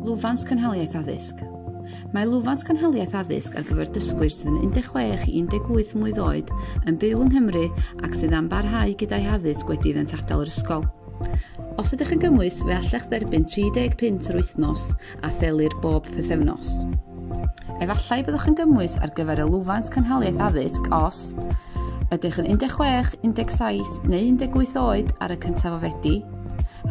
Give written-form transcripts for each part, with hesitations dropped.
Lwfans Cynhaliaeth Addysg. Mae lwfans cynhaliaeth addysg ar gyfer dysgwyr sydd yn 16 i 18 mlwydd oed yn byw yng Nghymru ac sydd am barhau gyda'u haddysg wedi iddynt adael yr ysgol. Os ydych yn gymwys, fe allech dderbyn 30 punt yr wythnos a thelir bob pythefnos. Efallai byddwch yn gymwys ar gyfer y lwfans cynhaliaeth addysg os ydych yn 16, 17 neu 18 oed ar y 1 o Fedi,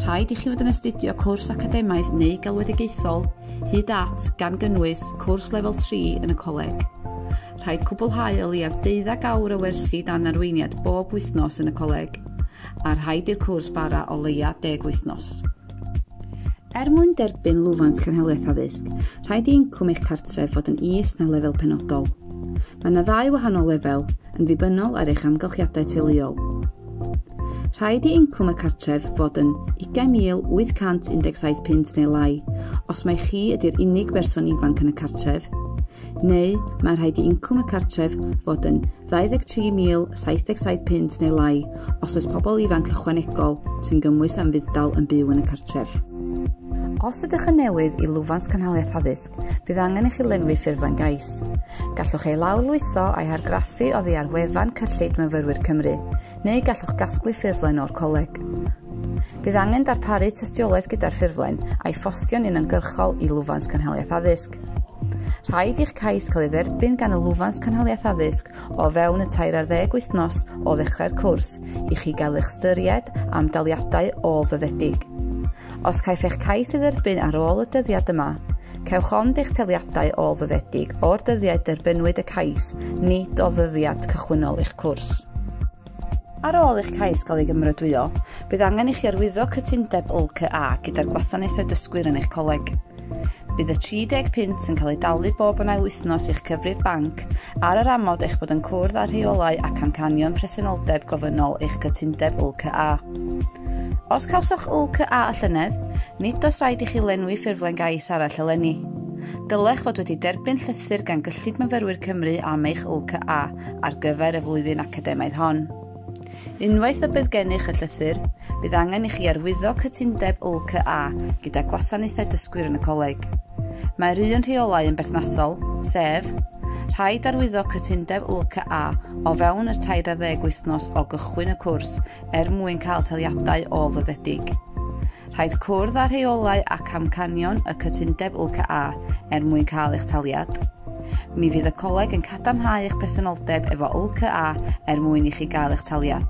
rhaid i chi fod yn astudio cwrs academaidd neu galwedigaethol hyd at gan gynnwys cwrs lefel 3 yn y coleg. Rhaid cwblhau o leiaf 12 awr o wersi dan arweiniad bob wythnos yn y coleg, a rhaid i'r cwrs bara o leia 10 wythnos. Er mwyn derbyn lwfans cynhaliaeth addysg, rhaid i incwm eich cartref fod yn is na lefel penodol. Mae yna ddau wahanol lefel, yn ddibynnol ar eich amgylchiadau teuluol. Rhaid i incwm y cartref fod yn 20,817 punt neu lai, os mai chi ydy'r unig berson ifanc yn y cartref, neu mae rhaid i incwm y cartref fod yn 23,077 punt neu lai os oes pobl ifanc ychwanegol sy'n gymwys am fudd-dal yn byw yn y cartref. Os ydych yn newydd i lwfans cynhaliaeth addysg, bydd angen i chi lenwi ffurflen gais. Gallwch ei lawrlwytho a'i hargraffu oddi ar wefan Cyllid Myfyrwyr Cymru, neu gallwch gasglu ffurflen o'r coleg. Bydd angen darparu tystiolaeth gyda'r ffurflen a'i phostio'n uniongyrchol i lwfans cynhaliaeth addysg. Rhaid i'ch cais cael ei dderbyn gan y lwfans cynhaliaeth addysg o fewn y 13 wythnos o ddechrau'r cwrs i chi gael eich ystyried am daliadau ôl-ddyddedig. Os caiff eich cais ei dderbyn ar ôl y dyddiad yma, cewch ond eich taliadau ôl-ddyddedig o'r dyddiad derbynwyd y cais, nid o ddyddiad cychwynnol eich cwrs. Ar ôl eich cais gael ei gymeradwyo, bydd angen i chi arwyddo cytundeb LCA gyda'r gwasanaethau dysgwyr yn eich coleg. Bydd y 30 punt yn cael ei dalu bob yn ail wythnos i'ch cyfrif banc ar yr amod eich bod yn cwrdd â rheolau ac amcanion presenoldeb gofynnol eich cytundeb LCA. Os cawsoch LCA y llynedd, nid oes rhaid i chi lenwi ffurflen gais arall eleni. Dylech fod wedi derbyn llythyr gan Gyllid Myfyrwyr Cymru am eich LCA ar gyfer y flwyddyn academaidd hon. Unwaith y bydd gennych y llythyr, bydd angen i chi arwyddo cytundeb LCA gyda gwasanaethau dysgwyr yn y coleg. Mae'r un rheolau yn berthnasol, sef rhaid arwyddo cytundeb LCA o fewn y 13 wythnos o gychwyn y cwrs er mwyn cael taliadau ôl-ddyddedig. Rhaid cwrdd â rheolau ac amcanion y cytundeb LCA er mwyn cael eich taliad. Mi fydd y coleg yn cadarnhau eich presenoldeb efo LCA er mwyn i chi gael eich taliad.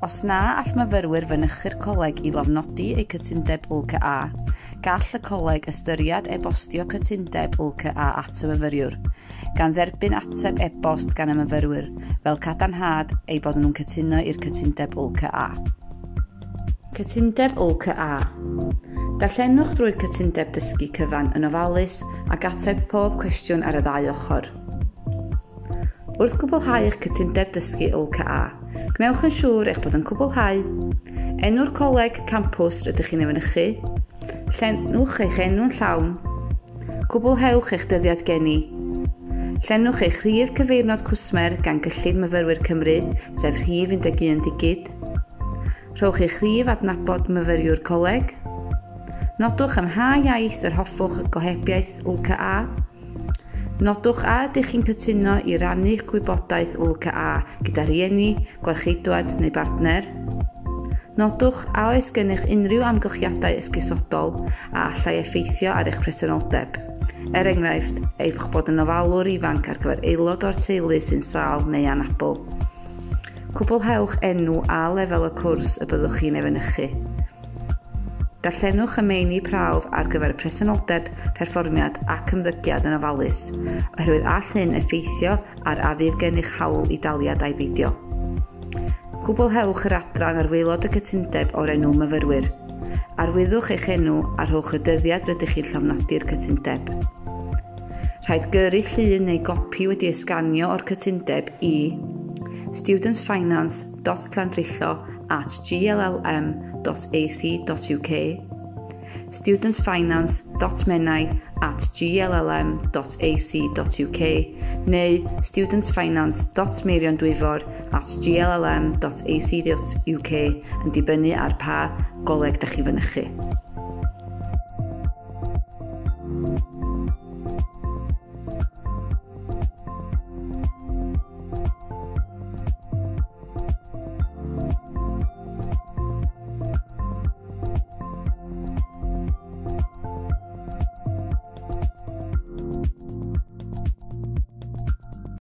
Os na all myfyrwyr fynychu'r coleg i lofnodi eu cytundeb LCA, gall y coleg ystyried e-bostio cytundeb LCA at y myfyriwr, gan dderbyn ateb e-bost gan y myfyrwyr fel cadarnhad eu bod nhw'n cytuno i'r cytundeb LCA. Cytundeb LCA. Darllenwch drwy'r cytundeb dysgu cyfan yn ofalus ac ateb pob cwestiwn ar y ddau ochr. Wrth gwblhau eich cytundeb dysgu LCA, gwnewch yn siŵr eich bod yn cwblhau enw'r coleg campws rydych chi'n ei fynychu, llenwch eich enw'n llawn, cwblhewch eich dyddiad geni, llenwch eich rhif cyfeirnod cwsmer gan Gyllid Myfyrwyr Cymru, sef rhif 11 digid, rhowch eich rhif adnabod myfyriwr coleg, nodwch ym mha iaith yr hoffwch gohebiaeth LCA, nodwch a ydych chi'n cytuno i rannu'ch gwybodaeth LCA gyda rhieni, gwarcheidwad neu bartner, nodwch a oes gennych unrhyw amgylchiadau esgusodol a allai effeithio ar eich presenoldeb, er enghraifft, eich bod yn ofalwr ifanc ar gyfer aelod o'r teulu sy'n sâl neu anabl. Cwblhewch enw a lefel y cwrs y byddwch chi'n ei fynychu. Darllenwch y meini prawf ar gyfer presenoldeb, perfformiad ac ymddygiad yn ofalus, oherwydd all hyn effeithio ar a fydd gennych hawl i daliad a'i beidio. Cwblhewch yr adran ar waelod y cytundeb o'r enw myfyrwyr. Arwyddwch eich enw a rhowch y dyddiad rydych chi'n llofnodi'r cytundeb. Rhaid gyrru llun neu gopi wedi ei sganio o'r cytundeb i studentsfinance.llandrillo@gllm.ac.uk, studentsfinance.menai@gllm.ac.uk neu studentsfinance.meiriondwyfor@gllm.ac.uk yn dibynnu ar pa goleg dach chi fynychu.